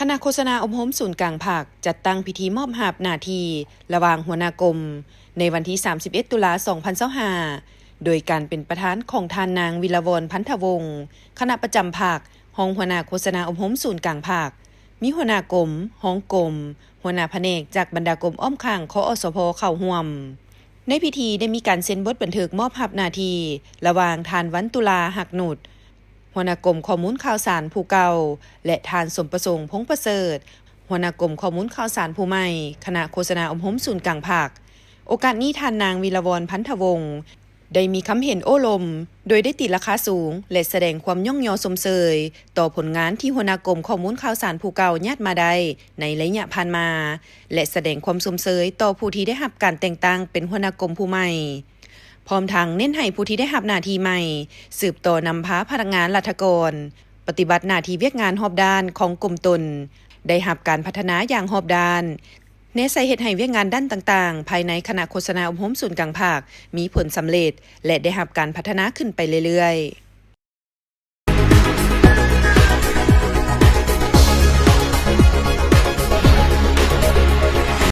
ຄະນະໂຄສະນາອົບຮົມສູນກາງພັກ ຈັດຕັ້ງພິທີມອບຮັບໜ້າທີ່ລະຫວ່າງຫົວໜ້າກົມ ໃນວັນທີສາມສິບເອັດ ຕຸລາ ສອງພັນຊາວຫ້າ ໂດຍການເປັນປະທານຂອງທ່ານນາງ ວິລະວອນ ພັນທະວົງ ຄະນະປະຈຳພັກ, ຮອງຫົວໜ້າໂຄສະນາອົບຮົມສູນກາງພັກ, ມີຫົວໜ້າກົມ, ຮອງກົມ, ຫົວໜ້າພະແນກຈາກບັນດາກົມອ້ອມຂ້າງ ຄອສພ ເຂົ້າຮ່ວມ. ໃນພິທີໄດ້ມີການເຊັນບົດບັນທຶກມອບຮັບໜ້າທີ່ລະຫວ່າງທ່ານ ວັນຕຸລາ ຮັກນຸດ ຫົວໜ້າກົມຂໍ້ມູນຂ່າວສານຜູ້ເກົ່າ ແລະ ທ່ານ ສົມປະສົງ ພົງປະເສີດ ຫົວໜ້າກົມຂໍ້ມູນຂ່າວສານຜູ້ໃໝ່ ຄະນະໂຄສະນາອົບຮົມສູນກາງພັກ. ໂອກາດນີ້ ທ່ານນາງ ວິລະວອນ ພັນທະວົງ ໄດ້ມີຄຳເຫັນໂອ້ລົມ ໂດຍໄດ້ຕີລາຄາສູງ ແລະ ສະແດງຄວາມຍ້ອງຍໍຊົມເຊີຍຕໍ່ຜົນງານທີ່ຫົວໜ້າກົມຂໍ້ມູນຂ່າວສານຜູ້ເກົ່າຍາດມາໄດ້ໃນໄລຍະຜ່ານມາ ແລະ ສະແດງຄວາມຊົມເຊີຍຕໍ່ຜູ້ທີ່ໄດ້ຮັບການແຕ່ງຕັ້ງເປັນຫົວໜ້າກົມຜູ້ໃໝ່. ພ້ອມທັງເນັ້ນໃຫ້ຜູ້ທີ່ໄດ້ຮັບໜ້າທີ່ໃໝ່ ສືບຕໍ່ນຳພາພະນັກງານລັດຖະກອນ ປະຕິບັດໜ້າທີ່ວຽກງານຮອບດ້ານຂອງກົມຕົນ ໄດ້ຮັບການພັດທະນາຢ່າງຮອບດ້ານ, ແນໃສ່ເຮັດໃຫ້ວຽກງານດ້ານຕ່າງໆ ພາຍໃນຄະນະໂຄສະນາອົບຮົມສູນກາງພັກ ມີຜົນສຳເລັດ ແລະ ໄດ້ຮັບການພັດທະນາຂຶ້ນໄປເລື້ອຍໆ.